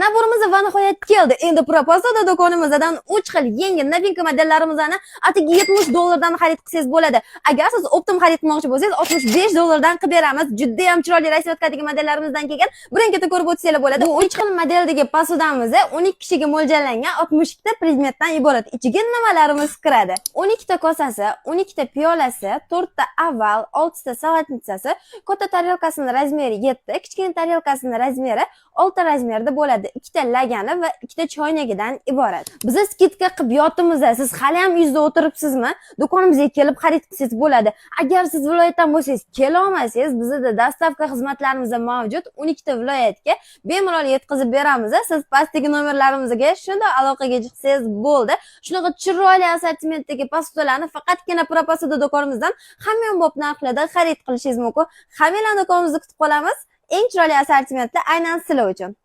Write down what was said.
Набор imiz va nihoyat keldi. Endi Proposada do'konimizdan 3 xil yangi новинка modellarimizni atigi 70 dollardan xarid qilsangiz bo'ladi. Agar siz оптом xarid qilmoqchi bo'lsangiz, 65 dollardan qilib beramiz. Juda ham chiroyli расцветка dagi modellarimizdan kelgan. Birin-ketin ko'rib o'tsanglar bo'ladi. Bu 3 xil modeldagi посуда miz 12 kishiga mo'ljallangan 62 ta predmetdan iborat. Ichiga nimalarimiz kiradi? 12 ta kosasi, 12 ta piyolasi, 4 ta oval, 6 ta салатница si, katta tarelkasini размер i 7, kichkina tarelkasini размер i 6 размер da bo'ladi. Ikkita lagani va ikkita choynagidan iborat. Biz скидка qilib yotimiz. Siz hali ham uyingizda o'tiribsizmi? Do'konimizga kelib xarid qilsangiz bo'ladi. Agar siz viloyatdan bo'lsangiz, kela olmasangiz, bizda доставка xizmatlarimiz mavjud. 12 ta viloyatga bemalol yetkazib beramiz. Siz pastdagi nomerlarimizga shunda aloqaga chiqsangiz bo'ldi. Shunaqa chiroyli assortimentdagi посуда larni faqatgina Proposada do'konimizdan hamyonbop narxlarda xarid qilishingiz mumkin. Hammanglarni do'konimizda kutib qolamiz. Eng chiroyli assortimentlar aynan sizlar uchun.